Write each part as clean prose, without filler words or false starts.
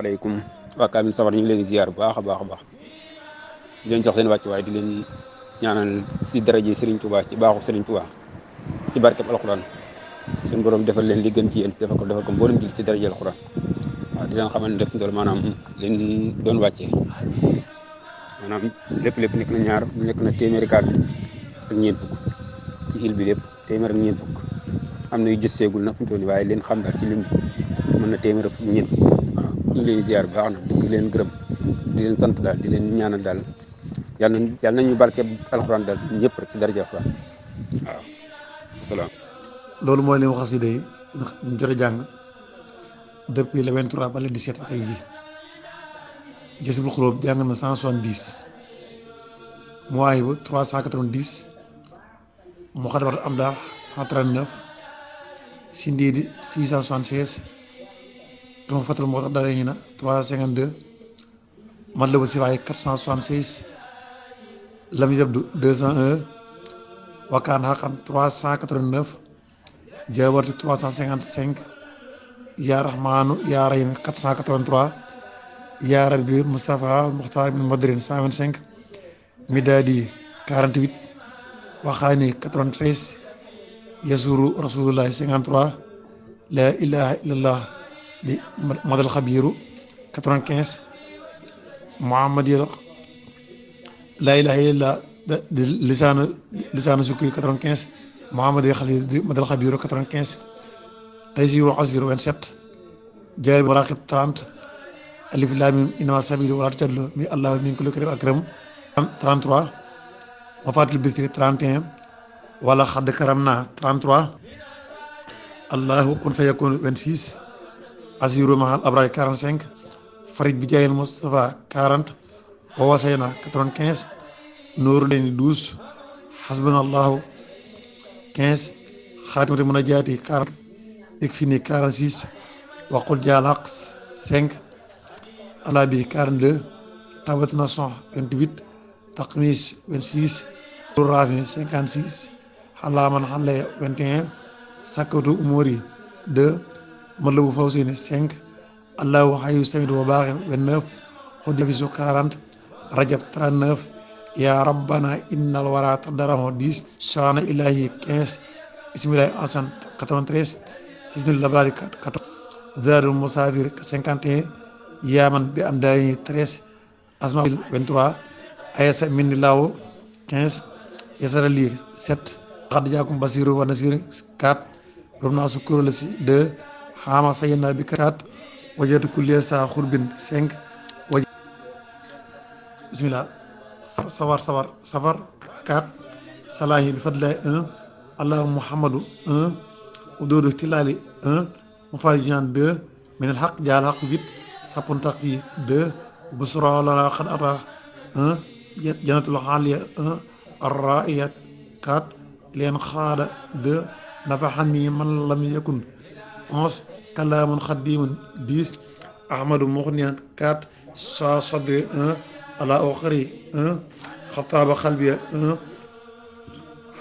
asalaamaaleykum waa Kamil Safar ñu ngi leen di ziar bu baax a baax a baax di leen jox seen wàccuwaay di leen ñaanal si daraje Serigne Touba ci baaxu Serigne Touba ci barkeb alxuraan suñu borom defal leen li gën ci yéen defal ko mboolem jël ci daraje alxuraan waaw di leen xamal ne def ndool maanaam leen doon wàccee maanaam lépp nekk na téeméeri kaamil ak ñeent fukk ci il bi lépp téeméer ak ñeent fukk am na yu jot seegul nag fu mu toll nii waaye leen xam daal ci lim mën na téeméer ak ñeent fukk waaw ñu ngi leen di ziar bu baax nag di leen gërëm di leen sant daal di leen ñaanal daal yàlla nañu barke alxuraan daal ñëpp rek ci daraja alxuraan waaw asalaam. loolu mooy leen xasida yi ñu jot a jàng depuis le 23 ba le 17 ak ay ji Jazbul Xulóob jàng na 170 Mawaahibu 390 Muxaddamatul Amdaax 139 Sindiidi 676 Tuhfatul Muqtadariina 352 Matlabu Sifaay 476 Lam Yabdu 201 Wakaan Xaqan 389 Jaawartu 355 Yaa Rahmaanu Yaa Rahiim 483 Yaa Rabbi Mustafa Muxtaar min Madrin 125 Midaadi 48 Waxaani 93 Yasuru Rasulullahi 53 La ilaha illallah di Madal Xabiiru 95 Muhammadiyal La ilaha illallah di lisaanu sukri 95 Muhammadiyal Xaliil di Madal Xabiiru 95 Taysiru Asiru 27 Jaari Maraqib 30 Alif Laam Miim innamaa sabiilu wa laa tujadilu mi Allahu min kulli karim akram 33 Mafaatihul Bichri 31 wala xadd karamnaa 33 Allahu kun fayakun 26 Asiru mahal abraar 45 Farid bi jaayil Mustafa 40 wa wasayna 95 Nuuru Layni 12 Hasbunallahu 15 Xaatimatu Munajaati 40 Ikfini 46 Waqul Jaal Haq 5 Alabi 42 Tabat Nason 28 Taqmis 26 Rafi 56 Xalaaman Xale 21 Sakkatu Umuri 2 Matlabu Fawsini 5 Allahu Hayyu Samidu wa Baaxin 29 Xudifisu 40 Rajab 39 Ya Rabbana Innal Wara Tadarahu 10 Saana Ilahi 15 Ismilahi Asan 93 Hisnul Labari 14 Zadul Musafir 51 Yaman bi am daayi 13 Asma 23 Ayasa Minni Lawo 15 Yasara Li 7 Xad Jaakum Basiru wa Nasir 4 Romna Sukuru Lasi 2 Xaama Sayna bi 4 Wajatu Kulliya Sa Xurbin 5 Bismillah Safar 4 Salahi bi Fadlahi 1 Allahu Muhammadu 1 Ududu Tilali 1 Mufajijan 2 Minal Haq Jaal Haq 8 Sapuntaqi 2 Busra lana Xad Ata 1 Janatul Xaaliya 1 Arraiya 4 Leen Xaada 2 Nafaxani man lam yakun 11 Kalaamun Xadimun 10 Ahmadu Muxniyan 4 Sa Sadri 1 Ala Oxari 1 Xataaba Xalbiya 1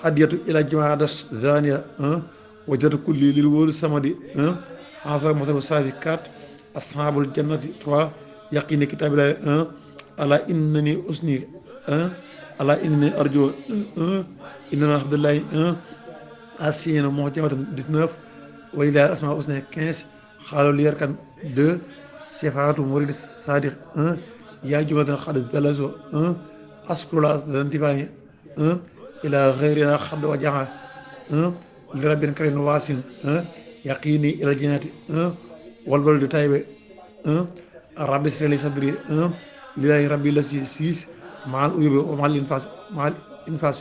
Hadiyatu ila Jumaadas Zaniya 1 Wajatu kulli lil wóolu samadi 1 Xasa Masabu Saafi 4 Ashabul Jannati 3 Yaqini Kitabillahi 1 Ala innani usni 1 Ala innani arjo 1 Inna Abdullahi 1 Asina Muhjamatan 19 wa ila asma usna 15 Xaalul Yarkan 2 Sifaatu Murid Sadiq 1 Yaa Jumatan Xad Dalaso 1 Askurula Dantifani 1 ila Xayrina Xad Wajaha 1 li Rabbin Karim Wasin 1 Yaqini ila Jannati 1 Walbaladu Taybe 1 Rabbi Sreli Sadri 1 Lillahi Rabbi Lasi 6 Maal Uyubi wa Maal Infas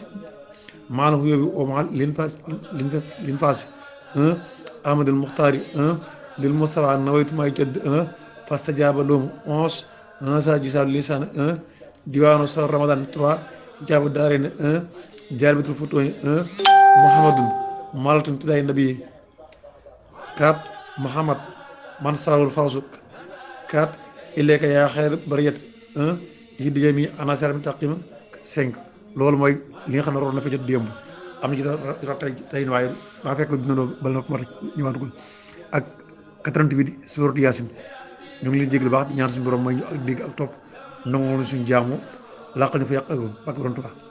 Maal Uyubi wa Maal Linfas 1 Ahmadul Muxtaari 1 Lil Mustafa Nawaytu May Jadd 1 Fastajaba Lahum 11 1 Sa Jisaadu Lisan 1 Diwaanu Sar Ramadan 3 Hijaabu Daarayni 1 Jaalibatul Futuhi 1 Muhammadun Malatun Tidaay Nabi 4 Muhammad man sarul fawsuk 4 ilayka yaa xayr bariyat 1 yi di jami anasar mutaqima 5 loolu mooy li nga xam ne roon na fa jot démb am na ci dara tey waaye daa fekk bindoo bal na mat ñëwaat ko ak 88 suuratu Yaasin ñu ngi leen jéglu baax di ñaan suñu borom mooy ñu ak dégg ak topp nangoo suñu jaamu làqal ñu fa yàq ak borom Tuubaa